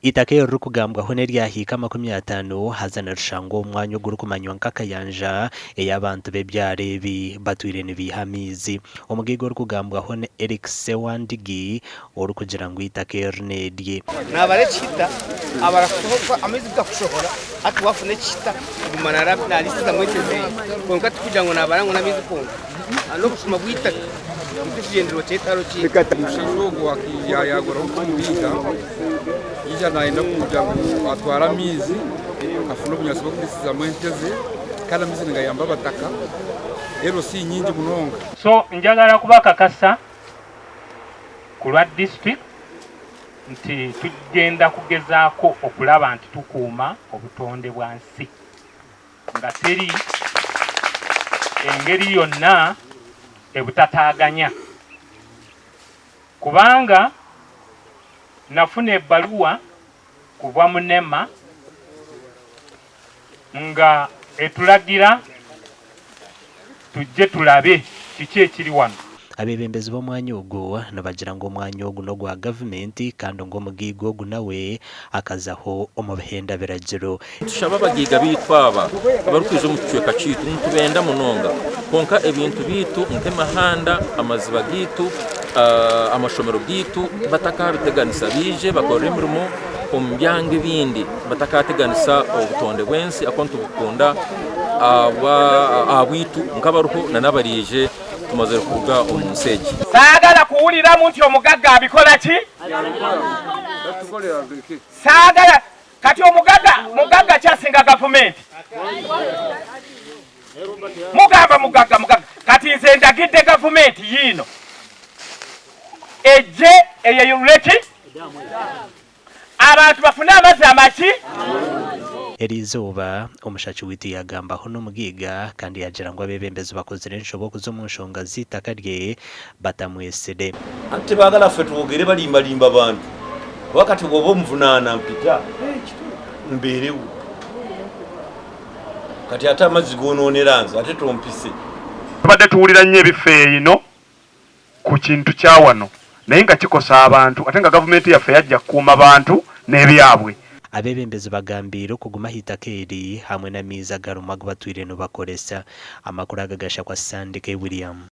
Eitaka eririkugambwaho n'eryahiika 50 haza nirishangwa omu mwanya ogurikumanywa nka Kayanja ei abantu b'ebyaro ebi batwire nibaiha amaizi. Omugaiga orikugambwaho ni Eric Ssewandigi orikugira ngu eitaka eri n'erye. Nabara ekihita abara kusohoka amaizi gakushohora hati wafuna ekihita kuguma narisizamu ente zeye kwonka tikugira ngu nabara ngu n'amaizi kwonka n'obushuma bw'itaka nikyo ekigyendererwa ky'etaro kyaitu. Omushaija ogwo yayaguraho kumubiiha yaija nayenda kugira ngu atware amaizi afune obunyaatsi bw'okurisizamu ente ze kandi amaizi nigayamba abataka LC nyingi munonga. So njagala kubakakasa ku lwa district nti tugenda kugezaako okulaba nti tukuuma obutonde bwa nsi nga teri engeri yonna ebutataaganya kubanga nafuna ebbaluwa kuva mu NEMA nga etulagira tujje tulabe kiki ekiri wano. Abeebembezi b'omwanya ogu nibagira ngu omwanya ogu n'ogwa gavumenti kandi ngu omugaiga ogu nawe akazaho omu bihenda biragiro. Nitushaba abagaiga baitu aba abarikwija omu kicweka kyaitu nitubenda munonga kwonka ebintu byaitu nk'emihanda, amaziba gaitu, amashomero gaitu batakabiteganisa baije bakore emirimo omu byanga ebindi batakateganisa obutonde bw'ensi ahakuba nitubukunda ahabwaitu nk'abariho n'abaraije tumazire kuruga omu nsi egi. Saagala kuwuliramu nti omugagga abikola ki? Saagala kati omugagga mugagga ki asinga gavumenti? Mugamba mugagga mugagga kati nze ndagidde gavumenti yiino ejje eyeyulule ki abantu bafune amazzi amaki. Eriizooba, omushaki waitu yaagambaho n'omugaiga kandi yaagira ngu abeebembezi bakozire enshobe okuza omu nshonga z'eitaka rye batamwetsire. Anti tebagala ffe twogere balimbalimba bantu kuba kati bwoba omuvunaana mpita mbeerewo kati ate amazzi gononera nze ate tompise. Tubadde tuwulira nnyo ebifa eno ku kintu kya wano naye nga kikosa abantu ate nga gavumenti yaffe yajja kukuuma bantu n'ebyabwe. Abeebembezi bagambiire okuguma aha itaka eri hamwe n'amaizi agarimu agu batwire nibakoresa. Amakuru aga gashakwa Sandike William.